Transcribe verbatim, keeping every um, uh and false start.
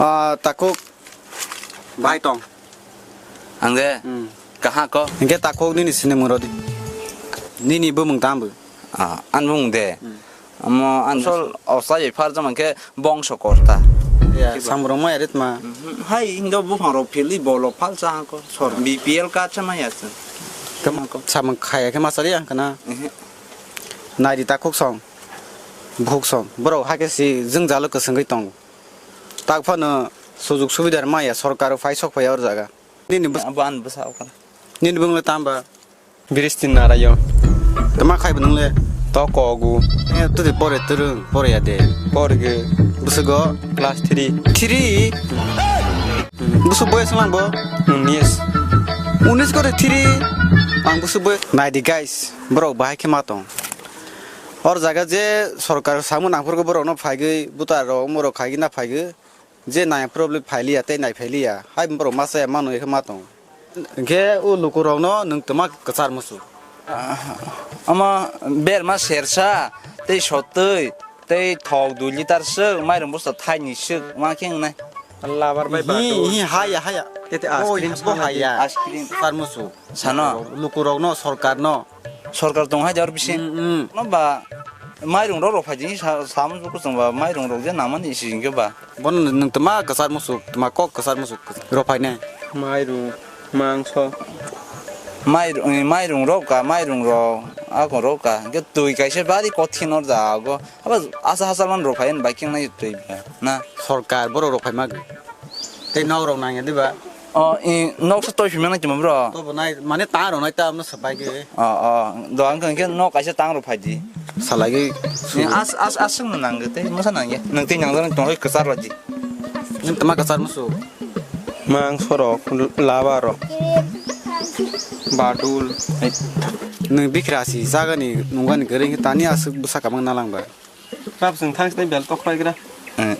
Ah, takhuk. Bai tong. Ang de. Hmm. Kaha ko? Hingke takhuk nini sinimung rodi. Nini bumung tambu. Ah, an bumung de. Hmm. Amo an sol osai phar jama ke bongso korta. Ya, samrong ma erit ma. Mhm. Hai, indo buphang rok philwi bolo phal cha ko. Sor B P L card cha ma ya se. Samung khaya ke ma sari ang kana. Mhm. Nai di takhuk song. Bukhuk song. Borok hake si jwng jalo kwswngwi tong. Tak phano sujug subidar maya sorkar phai sok phai or jaga. Nini bwsa-, abo ani bwsa o kana. Nini bwngla tamba? Biristin narayo. Tama khai bwngle? To kogu. E, tudi pore turung, pore ya de. Porge. Bwsugo? Class three. Three? Bwsuk boyes lang bo? Unis. Unis gore three. Ang bwsuk boy. Nai di guys, borok bahai khe ma tong. Or jaga je sorkar samung nangphurgo borokno phaigwi buta rok umorok khaigwi na phaigwi je nai problem phailiya tei nai phailiya hai borok masa ya mano ekhe ma tong. Hingke o lukurokno nwng twma kwchar musu. Ama berma sersa tei sotwi tei thok dui liter swk mairung bosta thaini swk ma khe wngnai. Labar bai hi badu. Hi haya haya. Tete ice cream bo haya. Ice cream. Kwchar musu. Sano. Lukurokno, sorkarno. Sorkar tong hai jar bisi. Mm, mm. No ba mairung rok rok phaidi sa, sa musu kusung ba mairung rok je namani isi jingke ba. Bono nwng tma kwchar musu, tma kok kwchar musu rok phaine. Mairung, mangso. Mairung, mairung rok ka, mairung rok, ako rok ka. Hingke twi kaisa bari kothin or jago. Abo asa hachal man rok phai bai keng nai twi ba, na? Sorkar borok rok phai ma. Tei nok rok nang ya diba? O, i, nok sa toi phimang nai tuma bro? To bo nai, mane ta rok nai ta amno sabai ge. O, o, do ang khe nok kaisa tang rok phai di. Salai ge. Ni as, as, as sung nang ge tei, masa nang ge. Nang tei nang jani tong rok kwchar rok di. Nwng tma kwchar musu? Mang sorok, laba rok. Badul. Nwng bikra si jagani nungani gering tani aswk bwsa kamang nalang ba. Kap sung thang sini bel tok phai gra. Eh,